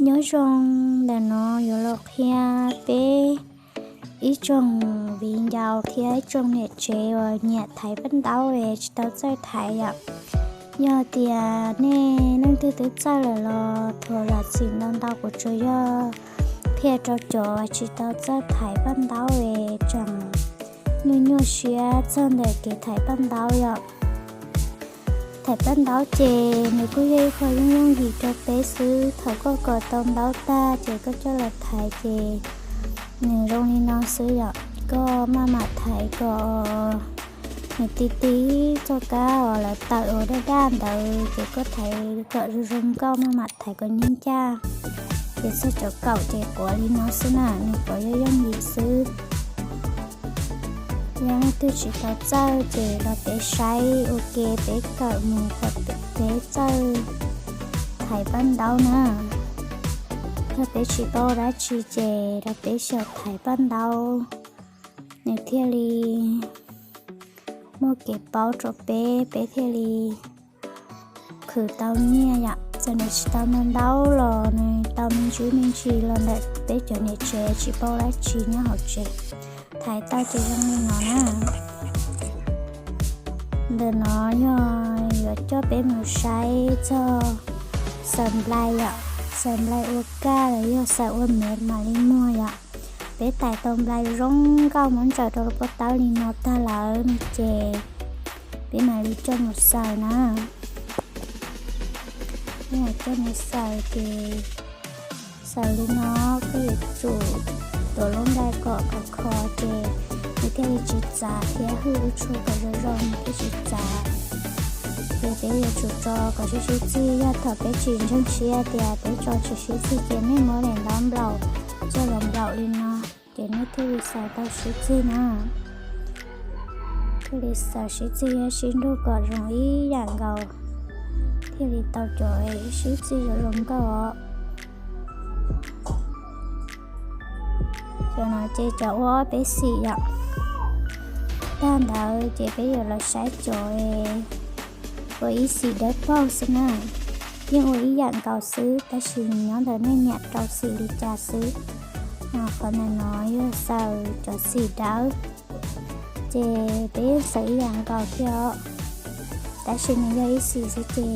Nyob zoo, ntawm no yuav los qhia peb ib tsoom viv ncaus thiab ib tsoom niam tsev uas nyiam thaiv paj ntaub es tsis tau txawj thaiv yom. Yog tias nej leej twg twb txawj lawm los thov zam txim ntau ntau, kuv tsuas yog qhia rau cov tsis tau txawj thaiv paj ntaub es tseem nyuaj nyuaj siab txog ntawm kev thaiv paj ntaub yom. Thaiv paj ntaub ces nws kuj yog ib qho yooj yooj yim rau peb xwb. Thaum koj kos tau ntaub tag ces koj coj los thaiv ces nws zoo li no xwb yom. Koj maj mam thaiv kom nws ti ti txoj kab uas lawv tawm uas daj daj ntawd ces koj thaiv kom zoo zoo nkauj, maj mam thaiv kom nyib ncaj. Ces txog cov kaum ces quav li no xwb na, nws quav yooj yooj yim xwb. Yog leej twg tsis tau txawj ces los peb saib ua ke peb kawm mus kom peb txawj thaiv paj ntaub na. Yog peb tsis paub dab tsi ces los peb xyaum thaiv paj ntaub, nws thiaj li muaj kev paub rau peb, peb thiaj li khwv tau nyiaj yom. Txawm nws tsis tau ntau ntau los nws tau me ntsis me ntsis los ntawm peb cov niam tsev tsis paub dab tsi nyob hauv tsev thaiv tau ces zoo li no na. Ntawm no yog yuav coj peb mus saib txog xaws nplai yom, xaws nplai ua kaj los yog xaws ua mov mam li muag yom. Peb tais tau nplai zoo nkauj muab ntsaws rau lub pob tawb li no tag lawm no ces peb mam li coj mus xaws na. Peb mam coj mus xaws ces xaws li no, koj yuav tsum tuav lub nplai kom khov kho ces nws thiaj li tsis txav thiab hwj lub tsho kom zoo zoo nws thiaj tsis txav. Ces peb yuav tsum tso kom sib sib txig, yog thaum peb tsis ntseeg siab tias peb tso tsis sib txig ces nej muab daim ntaub nplaum coj los nplaum li no ces nej thiaj li xaws tau sib txig na. Thiaj li xaws sib txig thiab sib nrug kom zoo ib yam nkaus, thiaj li tau cov sib txig zoo zoo nkauj os. Cov no ces cov ua ob peb xim yom. Tag ntawd ces peb yuav los saib cov ua ib xim dawb paug xwb na. Yeej ua ib yam nkaus xwb tab sis nyob ntawm nej nyiam rau xim li cas xwb. Qhov ntawm no yog xaws cov xim dawb, ces peb yeej xaws ib yam nkaus thiab os, tab sis nws yog ib xim xwb ces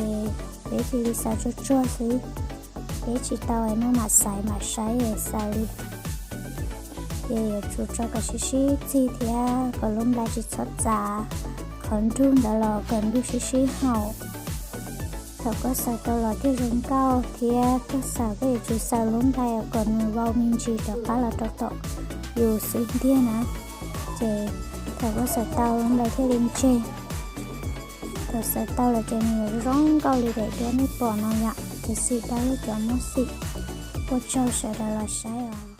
peb cia li xaws tsuag tsuag xwb. Peb tsis tau maj mam xaiv mam saib xaws li. Ces yuav tsum tso kom sib sib txig thiab kom lub nplai tsis txhob txav, qhov nrug ntawd los kom nrug sib sib haum. Thaum koj xaws tau los thiaj zoo nkauj thiab koj xaws koj yuav tsum xaws lub nplai kom nws vau me ntsis rov qab los rau tom yus xwb ntiag na. Ces thaum koj xaws tau lub nplai thiaj li ntseg. Thaum xaws tau los ces nws yuav zoo nkauj li daim duab nej pom no yom, ces xim dawb cov muab xim. Ua tsaug sawv daws los saib os.